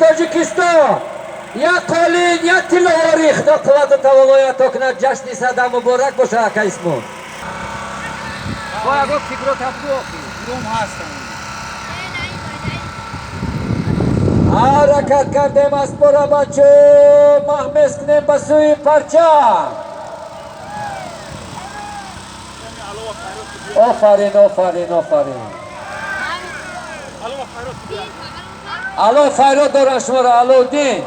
Тоҷикистон як қолин, як тилловорӣ. Худо қуввату тавоноӣ ато кунад. Ҷашни Сада муборак бошад, ака Исмо. Бо ягон фикро табгӯ охи. Фикром ҳастам. Ҳаракат кардем, аспора бачо маҳмез кунем ба сӯи парчам. Офарин, офарин, офарин. Алло, файрод дорам шуморо, Алоуддин.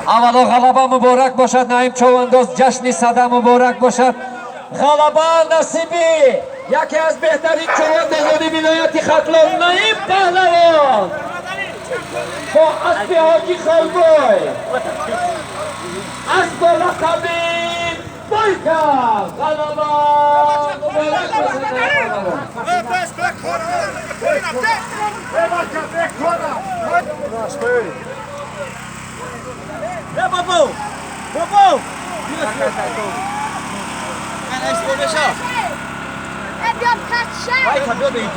Аввало ғалаба муборак бошад, Наим Човандоз, ҷашни Сада муборак бошад. Ғалаба насиби яке аз беҳтарин човандозони вилояти Хатлон, Наим Паҳлавон бо аспи Ҳоҷи Холбой, асп бо лақаби Бойка. Ғалаба муборак бошад, Наим Паҳлавон. Бобо! Бобо!